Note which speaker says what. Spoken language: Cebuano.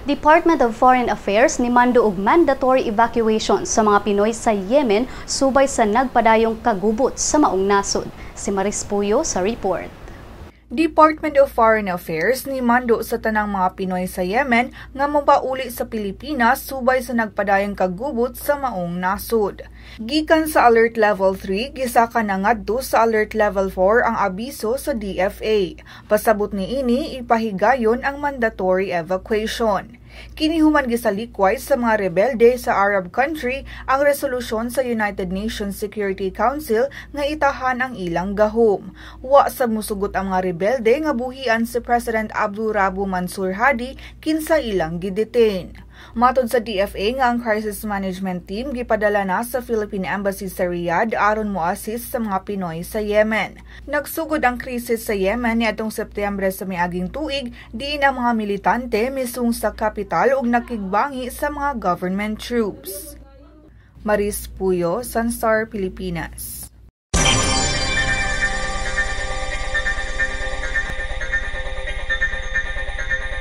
Speaker 1: Department of Foreign Affairs ni mando og mandatory evacuation sa mga Pinoy sa Yemen subay sa nagpadayong kagubot sa maong nasod. Si Maris Puyo sa report.
Speaker 2: Department of Foreign Affairs ni mando sa tanang mga Pinoy sa Yemen nga mopauli sa Pilipinas subay sa nagpadayong kagubot sa maong nasod. Gikan sa Alert Level 3, gisaka na ngadto sa Alert Level 4 ang abiso sa DFA. Pasabot niini, ipahigayon ang mandatory evacuation. Kini human gisalikway sa mga rebelde sa Arab country ang resolusyon sa United Nations Security Council nga itahan ang ilang gahom. Wa sab musugot ang mga rebelde nga buhian si President Abdul Rabu Mansur Hadi, kinsa ilang gidetain. Matod sa DFA nga ang Crisis Management Team gipadala na sa Philippine Embassy sa Riyadh aron mo-assist sa mga Pinoy sa Yemen. Nagsugod ang krisis sa Yemen niadtong Setyembre sa miaging tuig, diin ang mga militante misung sa kapital ug nakigbangi sa mga government troops. Maris Puyo, Sunstar Pilipinas.